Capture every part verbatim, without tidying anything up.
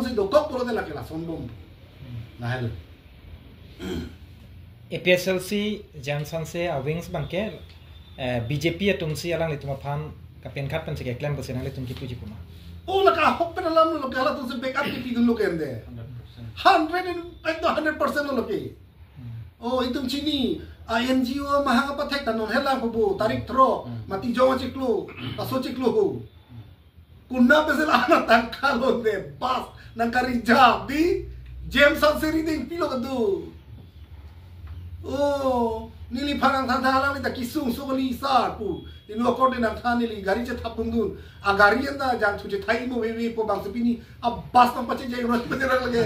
Si dokok pulote lake lason bom. Lahelo. A P H L C Jem Sanse a-wings abangke, eh, B J P atumsi alanglitum aphan kapenkhat pensi keklem pusi nanglitum kipuji puma? Oh, lake ahok pen alam lo, lake halatumsi backup kipidunlo ke ante. Hundred and, ekdom hundred percent lo lake. Oh, itum chini, a N G O mahang apathek ta non helang hubo, tarik throk, Hmm. mati jong achiklo, laso chiklo ho. Konat pensi la-an atangka lo ante, bus nangkari ja di, Jem Sanse Rideng pilo kedo. Oh, neliphan nangthan tha, alangli ta kesung so kali sar pu. Inut akorde nangthan, neli gari chethap dundun. Agari anta jangthu chethai mo veve po, bangso pini a-bus nangpachejai ron pen lake.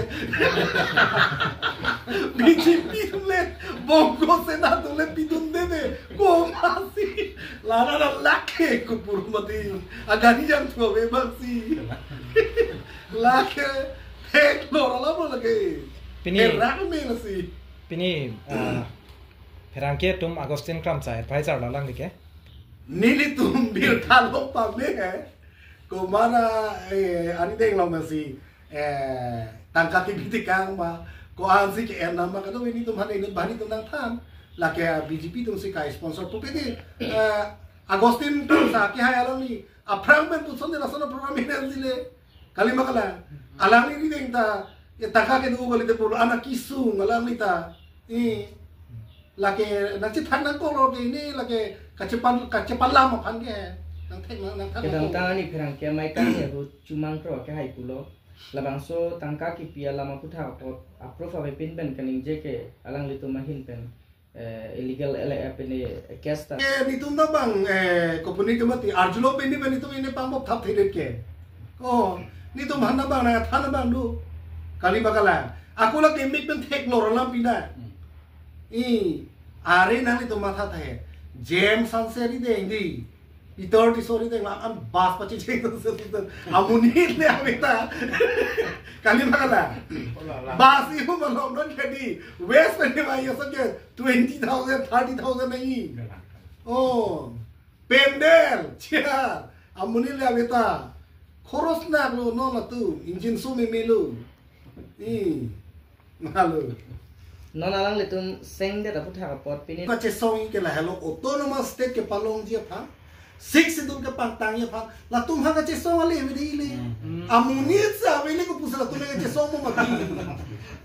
B J P atum le, Bongo Sena atum le pidunde de. Komatsi. La-an lake kopur mati. Agari jangthu ave bangsi. Lake theklong alam lo lake. Pini Herak me lasi. Pini, ah, pherangke atum Augustine Kramsa advisor lo alangli ke? Nelitum birta lo pame he. Komat, eh, arideng lo masi, eh, tangka tipi tikang ma, ko-ansi ke-en nama, kadokave nelitum aphan inut banghini atum nangthan. Lake B J P atumsi ka-sponsor pupe di, eh, Augustine Kramsa kehai alangli aphrang pen puson de lason a-program ini sile. Kalima kalang. Alangli rideng ta, ya tangka kedo kalite pulo, anak kesung alangli ta. Eh, lake nangchethan nangkok lo ke, ini lake kachepan, kachepan lam aphan ke. Nangthek nang, nangthek nangkok. Kedamtang ani pherangke amei kangni ahut Chumang Kro kehai pulo. Labangso tangka kipi alam aphuthak apot approve avepin pen kaningje ke alanglitum ahin pen, eh, illegal ele apene case ta. Eh, nelitum ta bang, eh, kopuni ke mati, arjulo pini pen nelitum ini pambok thap thedet ke. Oh, nelitum aphan ta bang, nangthan ta bang do. Kalima kalang. Ako lake mik pen theklong alam pina. Hmm. I, are nanglitum matha tha he. Jem Sanse Rideng di. Pitor Tisso Rideng la-an bus pachecheng to sel itu. Amonit le ave ta. Kalima kalang. Oh, la, la. Bus ihu malom non jadi. West pen ma ya saja twenty thousand, thirty thousand nahi. Oh. Pendel, chair. Amonit le ave ta. Khoros nak lo non latum. Engine so meme lo. I. Malo. Non alanglitum sengdet aphuthak apot pini. Kachesong ke lahelo, autonomous state kepalongji aphan, Sixth Schedule kepangtangji aphan, latum ha kachesong ale ave dei le. Hmm. Amonit si ave le kopusi latum kachesong mo mati.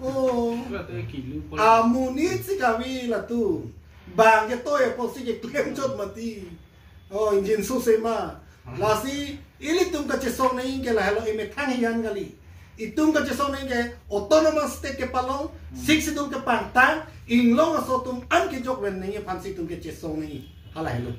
Oh. Amonit si kave latum. Bang ketoy apotsi keklem chot mati. Oh, engine so sema. Lasi, ilitum kachesong nangji ke lahelo, emethang hiyan kali. Itum kachesong nangji ke autonomous state kepalong, Hmm. Sixth Schedule kepangtang, inglong aso atum an kejok ven nangji aphansi itum kachesong nangji. Halahelo.